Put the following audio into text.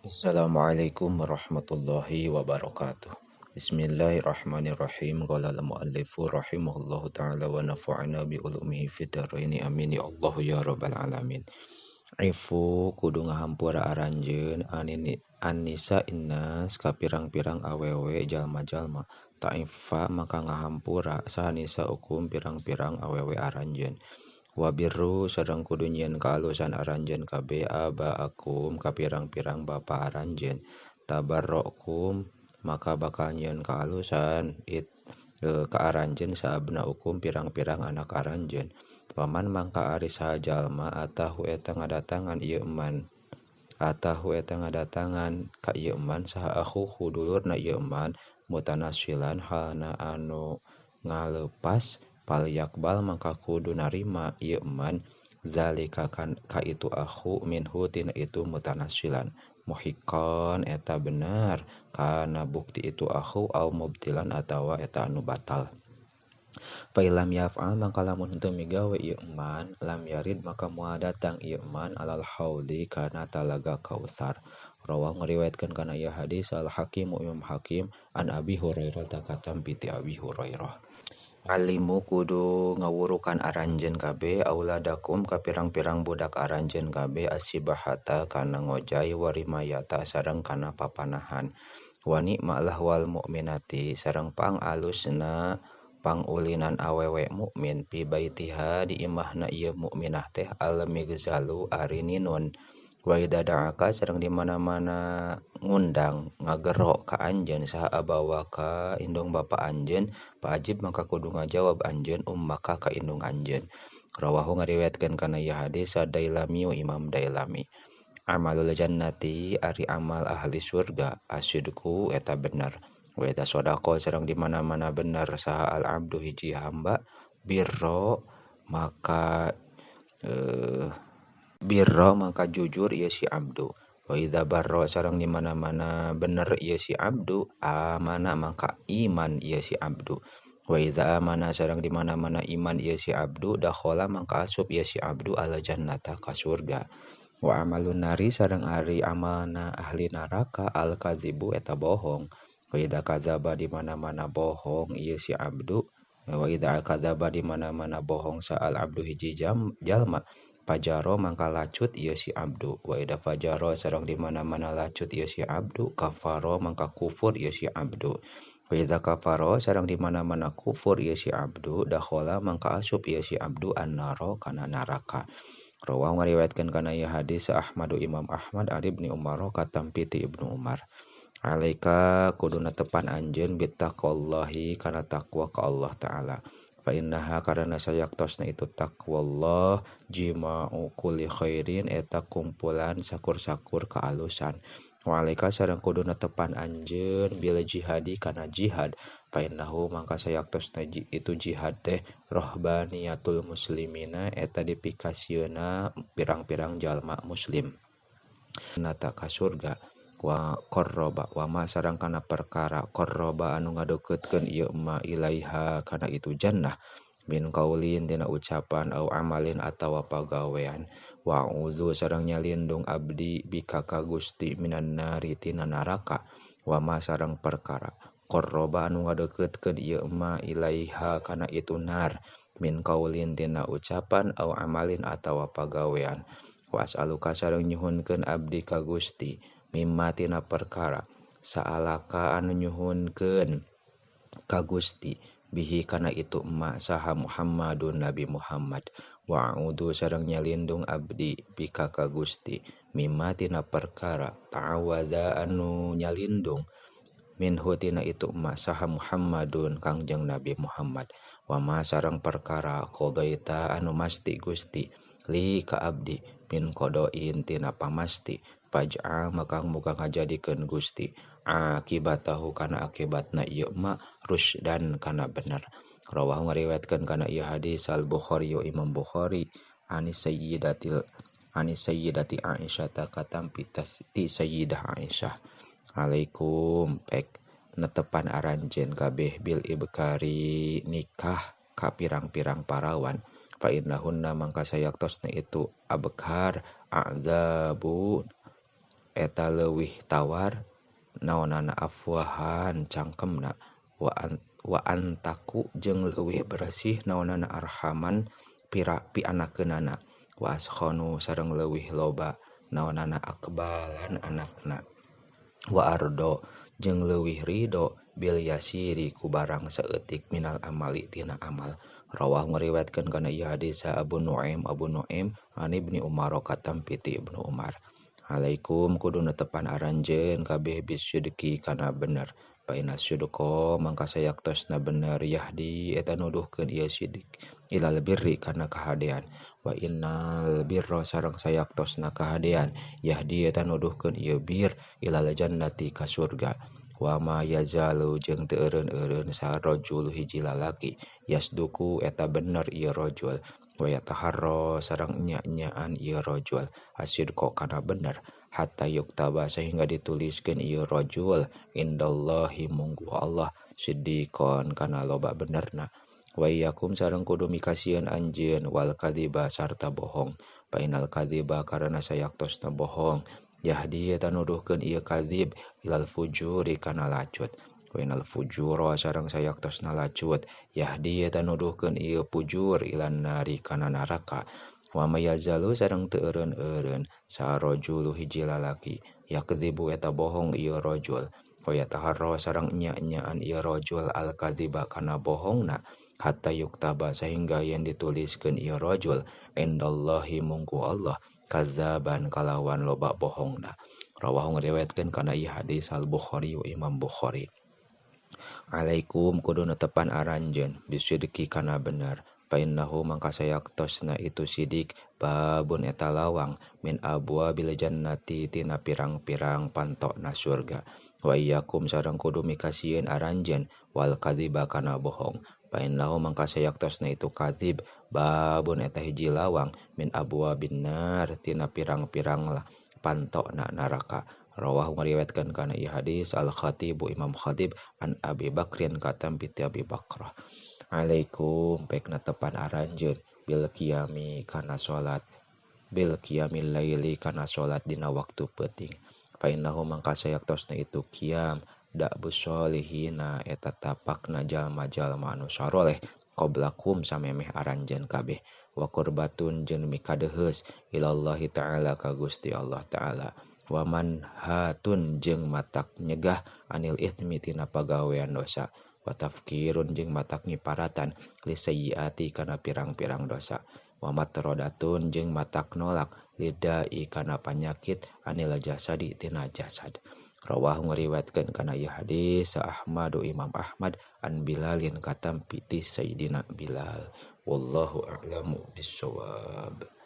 Assalamualaikum warahmatullahi wabarakatuh. Bismillahirrahmanirrahim. Qala al-muallifu rahimahullahu ta'ala wa nafa'ana bi ulumihi fid dharaini amin ya Allah ya rabbal alamin. Ifu kudu ngahampura aranjeun anisa innas ka pirang-pirang awewe jalma-jalma. Ta'ifa maka ngahampura saha nisa hukum pirang-pirang awewe aranjeun. Wabirru sareng kudu nyieun kaalusan aranjeun kabeh abaakum ka pirang-pirang bapa aranjeun. Tabarrokum maka bakal nyieun kaalusan ka aranjeun saabna ukum pirang-pirang anak aranjeun. Waman mangka ari saha jalma atahu eta ngadatangan ieu man atahu eta ngadatangan ka ieu man saha akhuhu dulurna ieu man mutanasilan halna anu ngalepas palyakbal maka kudu narima ieu man zalika ka itu akhu minhu tina itu mutanasilan muhiqqan eta bener kana bukti itu akhu au mubtilan atawa eta anu batal. Fa illam yaf'al mangka lamun henteu migawe ieu man lam yarid maka moal datang ieu man alal haudi kana talaga Kautsar. Rawahu ngariwayatkeun kana ieu hadis Al Hakim Imam Hakim an Abi Hurairah takatam piti Abi Hurairah. Alimu kudu ngawurukan aranjeun kabeh auladakum ka pirang-pirang budak aranjeun kabeh asibahata kana ngojay warimayata sareng kana papanahan. Wa ni'ma lahwal mukminati sareng pang alusna pangulinan awewe mukmin pi baitiha di imahna ieu mukminah teh al migzalu ari ninun. Wa idza da'aka sareng di mana-mana ngundang ngagero ka anjeun saha abawaka indung bapa anjeun paajib maka kudu ngajawab anjeun ummaka ka indung anjeun. Rawahu ngariwayatkeun kana ieu hadis Dailami Imam Dailami. Amalul jannati ari amal ahli surga asidku eta bener. Wa idza sadaqa sareng di mana-mana bener saha al abdu hiji hamba birro maka birra maka jujur ieu si abdu. Wa idza barra sareng di mana-mana bener ieu si abdu amana maka iman ieu si abdu. Wa idza amana sareng di mana-mana iman ieu si abdu dakhala maka asup ieu si abdu al jannata ka surga. Wa amalun nari sareng ari amalna ahli neraka al kadzibu eta bohong. Wa idza kadzaba di mana-mana bohong ieu si abdu. Wa idza kadzaba di mana-mana bohong sa al abdu hiji jalma fajaro mangka lacut ieu si abdu. Wa idza fajaro sareng di mana-mana lacut ieu si abdu kafaro mangka kufur ieu si abdu. Wa idza kafaro sareng di mana-mana kufur ieu si abdu dakhala mangka asup ieu si abdu annaro kana neraka. Rawahu ngariwayatkeun kana ieu hadis Ahmadu Imam Ahmad an Ibnu Umar katampi ti Ibnu Umar. Alaika kudu netepan anjeun bittaqwallahi kana takwa ka Allah taala. Fa innaha karana sayaktosna itu taqwallah jima'u kulli khairin eta kumpulan sakur-sakur kaalusan. Wa alaika sareng kudu netepan anjeun bil jihadi kana jihad. Fa innahu mangka sayaktosna itu jihad teh rohbaniyatul muslimina eta dipikasieuna pirang-pirang jalma muslim. Nata ka surga. Wa qarraba wa ma sareng kana perkara qarraba anu ngadeukeutkeun ieu ma ilaiha kana itu jannah min qaulin dina ucapan au amalin atawa pagawean. Wa a'udzu sareng nyalindung abdi bika ka Gusti minan nari tina neraka. Wa ma sareng perkara qarraba anu ngadeukeutkeun ieu ma ilaiha kana itu nar min qaulin dina ucapan au amalin atawa pagawean. Wa as'aluka sareng nyuhunkeun abdi ka Gusti mimma tina perkara sa'alaka anu nyuhunkeun ka Gusti bihi kana itu ma saha Muhammadun Nabi Muhammad. Wa a'udzu sareng nyalindung abdi bika ka Gusti mimma tina perkara ta'awadza anu nyalindung minhu tina itu ma saha Muhammadun Kangjeng Nabi Muhammad. Wa ma sareng perkara qadaita anu masti Gusti li ka abdi min qadain tina pamasti faj'al maka muga ngajadikeun Gusti akibatahu kana akibatna ieu ma rusdan kana bener. Rawahu ngariwayatkeun kana ieu hadis Al Bukhari Imam Bukhari anis sayyidati Aisyah katampi ti Sayyidah Aisyah. Alaikum pek netepan aranjeun kabeh bil ibkari nikah ka pirang-pirang parawan. Fa innahunna mangka sayaktosna itu abkar azabu eta leuwih tawar naonana afwahan cangkemna wa antaku jeung leuwih bersih naonana arhaman pira pianakeunana wa askhanu sareng leuwih loba naonana akbalan anakna wa ardo jeung leuwih ridho bil yasiri ku barang saeutik minal amali tina amal. Rawah ngariwayatkeun kana ieu hadis Abu Nuaim an Ibni Umar katam piti Ibnu Umar. Alaikum kudu netepan aranjeun kabeh bisyidqi kana bener. Fa inna syidqa mangka sayaktosna bener yahdi eta nuduhkeun ieu sidik ilal birri kana kahadean. Wa innal birra sareng sayaktosna kahadean yahdi eta nuduhkeun ieu bir ilal jannati ka surga. Wa ma yazalu jeung teu eureun-eureun sarojul hiji lalaki yasduku eta bener ieu rajul wa yataharra sareng nya-nyaan ieu rajul asidqa kana bener hatta yuktaba sehingga dituliskeun ieu rajul indallahi munggu Allah siddiqon kana loba benerna. Wa iyyakum sareng kudu mikasieun anjeun wal kadziba sarta bohong fa innal kadziba karana sayaktosna bohong yahdi eta nuduhkeun ieu kadzib ilal fujuri kana lacut wa innal fujura sareng sayaktosna lacut yahdi eta nuduhkeun ieu fujur ilan nari kana neraka. Wa mayazalu sareng teu eureun-eureun sarojul hiji lalaki yakdzibu eta bohong ieu rajul wa yataharra sareng nya-nyaan ieu rajul al kadziba kana bohongna hatta yuktaba sehingga yang dituliskeun ieu rajul indallahi mungku Allah kazaban kalawan loba bohongna. Rawahu ngriwayatkeun kana ieu hadis Al Bukhari wa Imam Bukhari. Alaikum kudu netepan aranjeun bisidqi kana bener fa innahu mangka sayaktosna itu sidik babun eta lawang min abwabil jannati tina pirang-pirang pantokna surga. Wa iyyakum sareng kudu mikasieun aranjeun wal kadziba kana bohong fa innahu mangka sayaktosna itu kadzib babun eta hiji lawang min abwabin nar tina pirang-pirang lah pantokna neraka. Rawahu ngariwayatkeun kana ieu hadis Al Khatib Imam Khatib an Abi Bakrin katam piti Abi Bakrah. Alaikum pekna tepan aranjeun bil qiyami kana salat bil qiyamil laili kana salat dina waktu peuting fa innahu mangka sayaktosna itu qiyam da'bu sholihina eta tapakna jalma-jalma anu saroleh qablakum samemeh aranjeun kabeh wa qurbatun jeung mikadeheus ilallahi ta'ala ka Gusti Allah ta'ala wa man hatun jeung matak nyegah anil itsmi tina pagawean dosa wa tafkirun jeung matak ngiparatan li sayyiati kana pirang-pirang dosa wa matrodatun jeung matak nolak lidai kana panyakit anil jasadi tina jasad. Rawahu ngriwayatkeun kana ieu hadis Ahmadu Imam Ahmad an Bilalin katam piti Sayyidina Bilal. Wallahu a'lamu bissawab.